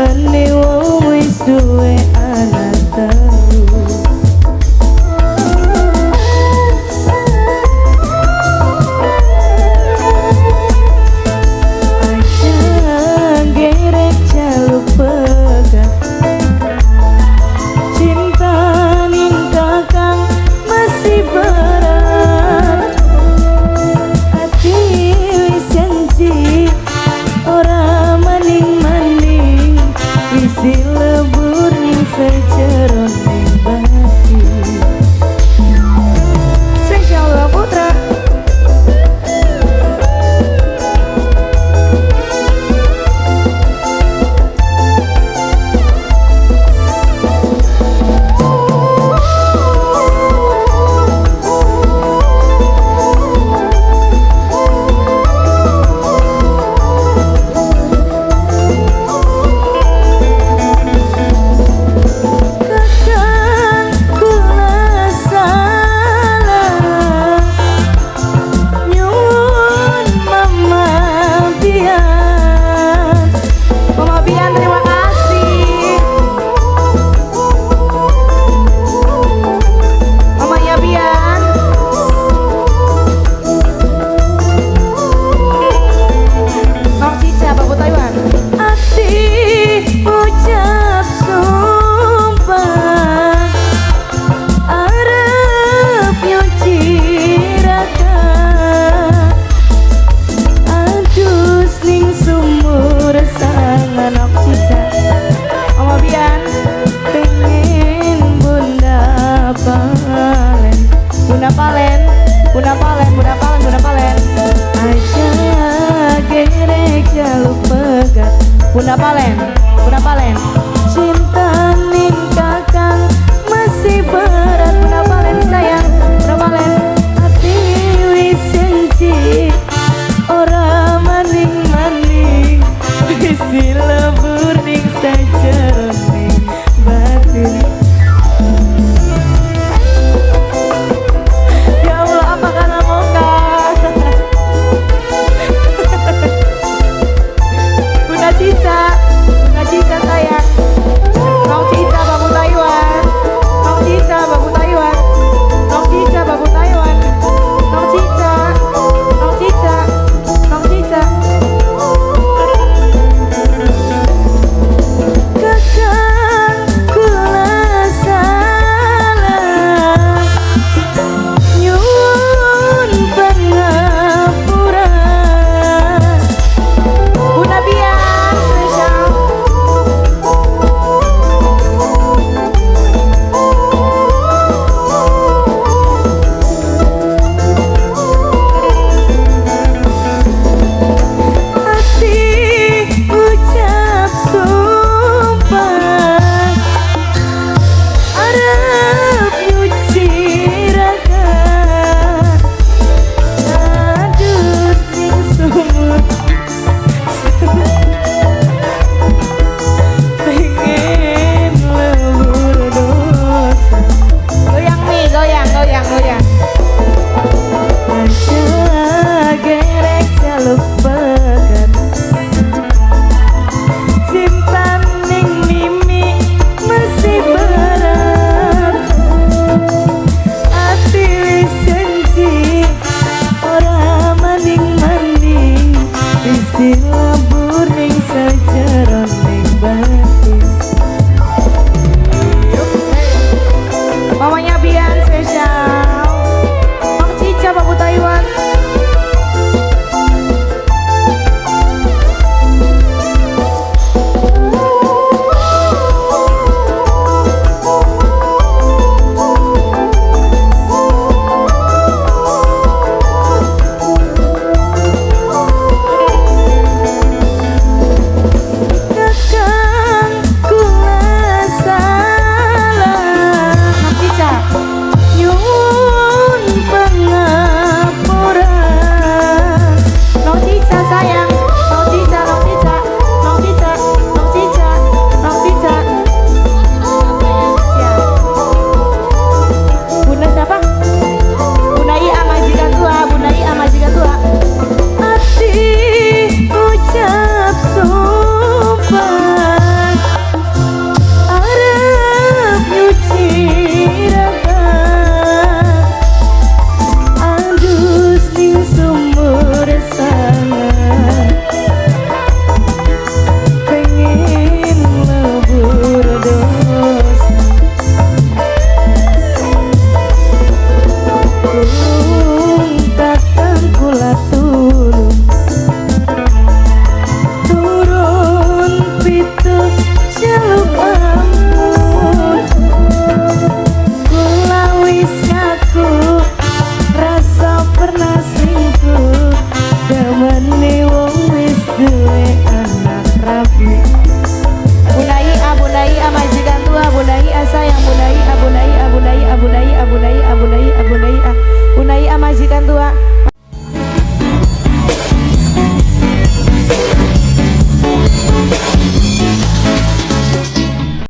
Temene wong wis duwe anak telu. Aja gerek jaluk pegat, cinta ning kakang masih berat. Ati wis janji ora maning-maning, wis dilebur ning sejeroning batin. Spesial Putra. Kakang kula salah, nyuwun Mama Bian. Mama Bian terima kasih. Mama ya Bian. Nok Cica, Babu Taiwan. Ati ucap sumpah arep nyuci raka, adus ning sumur sangan. Nok Cica. Mama Bian. Pengen Bunda Palen. Bunda Palen, Bunda Palen, Bunda Palen, Bunda Palen. Aja gerek jaluk pegat, Bunda Palen, Bunda Palen. Cinta